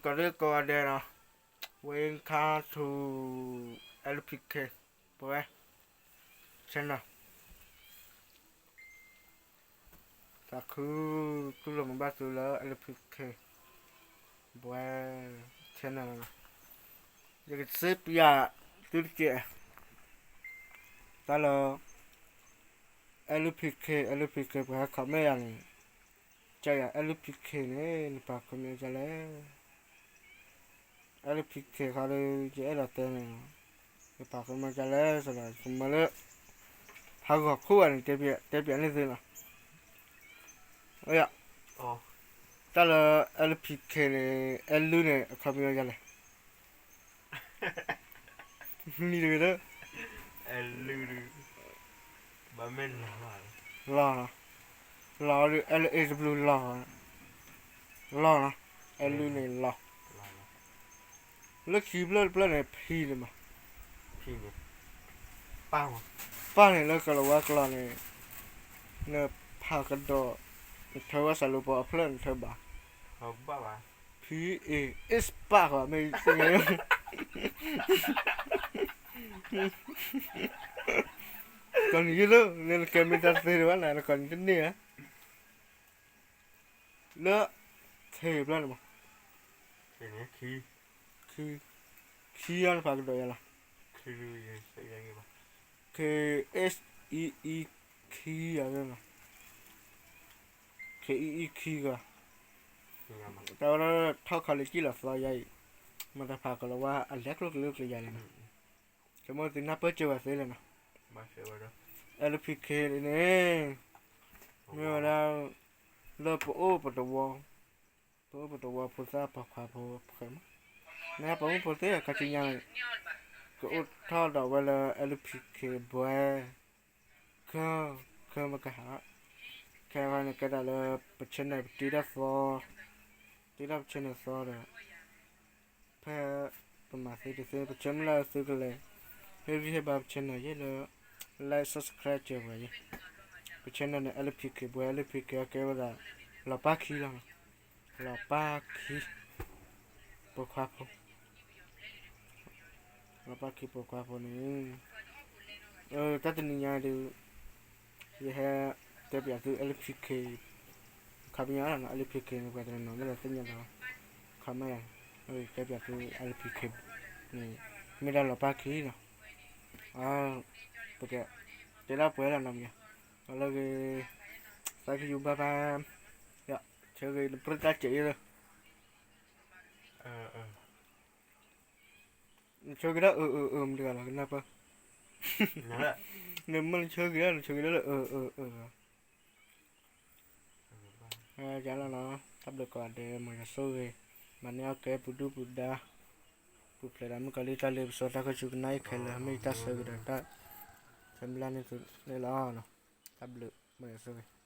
ကိးဒဲကိးဂၤဒဲးနီၤ, welcome to LPK boy channel. သးခုတူၢ်လိာ်မုာ်ဘၣ်သုလၢ LPK boy channel နီၤ. ယကစ့ပျးသုတက့ၢ် တၢ်လၢ LPK, LPK ပှၤဟဲ comment ယၤန့ၣ်, ကယၤ LPK န့ၣ် နပာ် comment ဒ်လဲၣ်. LPK ခီဒီး ယအဲၣ်ဒိးတဲန့ၣ်, နပာ် comment ဒ်လဲၣ် စဒီး ကမၢလၢ ဟးဂီၤခိၣ်ဘၣ်န့ၣ် တဲပျးန့ၢ်သုနီၤ. တၢ်လၢ LPK န့ၣ် အဲၣ်လုၢ်န့ၣ် အခီပညီဒ်လဲၣ်. မံၤတဂ့ၤလၢ လီၤ, လီၤဒီး L A W လီၤ, လီၤနီၤ, အဲၣ်လုၢ်န့ၣ်လီၤ. လၢခံဖျၢၣ်တဖျၢၣ်န့ၣ် ဖံန့ၣ်မး, ဖံန့ၣ်, ပၢ်န့ၣ်လၢကလၤဝါကျိာ်န့ၣ်, နဖးကဒီး, နထၢဝဲစးလိပီအဖျၢၣ်နထၢဘၣ်, ဖံအ့ၣ် အ့ၣ် ပၢ်ဃီ မ့ၢ်သ့ၣ်ညါ ကီၢ်နံၤယလၢ နကဲမ့ၢ်တၢ်သ့ဒံးဘၣ်နၤ နကီၢ်နံၤတန့ၢ်ဧါ. လၢ ခ့ဖျၢၣ်န့ၣ်မး, ခံ, ခံအီၤနဖးကဒီးယၤလီၤ. K H E E ခံအီၤ, ခံအံၤအံၤခံဂၤ, တၢ်ဝဲဒၣ်ထီၣ်ခီလၢကံၣ်လီၤသီယါအံၤ, မ့ၢ်တၢ်ဖးကလၤဝါအလဲၤကျိၣ်ကျဲကျဲယါလံနီၤ, ကမိၣ်သုနၢ်ပၢၢ်စၢၤဝဲသ့လဲၣ်နီၤ. LPK န့ၣ်, မ့ၢ်ဝဲဒၣ်, လၢပအိၣ်ပတဝီ, ပအိၣ်ပတဝီဖိသၣ်ပိာ်ခွါဖိဃဲမး, မ့ၢ်ပအိၣ်ဖိသ့ၣ်ခါဆူညါန့ၣ်, ကအိၣ်ထီၣ်ဒီးဝဲလၢ LPK boy ခၢ, ခၢမကဟး, ခဲအံၤန့ၣ်ကဲဒၣ်လၢ ပ channel ပတ့ထီၣ်သီ, တ့ထီၣ်ပ channel သီဒီး, ဖဲပမၤသ့တသ့ ပဆၢမုၢ်လၢ်သုကလဲၤ, ဟ့ၣ်ဂံၢ်ဟ့ၣ်ဘါပ channel ယဲလၢ like subscribe စၢၤပှၤယဲ, ပ channel န့ၣ် LPK boy, LPK အကဲဝဲဒၣ် လီၤပၢ်ခံလီၤ, လီၤပၢ်ခံ, ပိာ်ခွါဖိ လီၤပၢ်ခံပိာ်ခွါဖိန့ၣ်, တၢ်တနံၤညါဒုး, ယဟဲတဲပျးသု LPK, ခီပညီလီၤနီၤ LPK န့ၣ် ပှၤတနီၤနီၤမ့ၢ်ဒီးသ့ၣ်ညါလီၤ, ခီမ့ၢ်, တဲပျးသု LPK န့ၣ်, မ့ၢ်ဒၣ်လီၤပၢ်ခံနီၤ, ပက, တဲဒၣ်ပှဲၤလီၤနီၤမ့ၢ်, လၢဂ့ၤ, သးကယူၤဘၣ်ဘၣ်, ဆၢဂ့ၤနပြၢတၢ်စဲးယဲလၢ နဆၢက့ၤဒၣ်အၢအၢအၢမတၤတဂၤလီၤ ကနၢ်ပၢၢ်, နမ့ၢ်နဆၢက့ၤဒၣ် နဆၢက့ၤဒၣ်လၢအၢအၢအၢလီၤ, လီၤနီၤ, တၢ်ဘျုးကိးဂၤဒဲး မ်ယွၤဆိၣ်ဂ့ၤ, မၤန့ၢ်အီၣ်ကဲပူၤဒုၣ်ပူၤဒါ, ပူၤဖျဲးဒီးမုၣ်ကီၤလံၢ်တၢ်လ့ပစီတၢ်ခၢၣ်စူၤကနၣ်အံၤခဲလၢာ် မ့ၢ်ယတၢ်ဆၢက့ၤဒီးတၢ်, ဆၢမုၢ်လၢ်န့ၣ်သုန့ၣ်လီၤ, တၢ်ဘျုး မ်ယွၤဆိၣ်ဂ့ၤ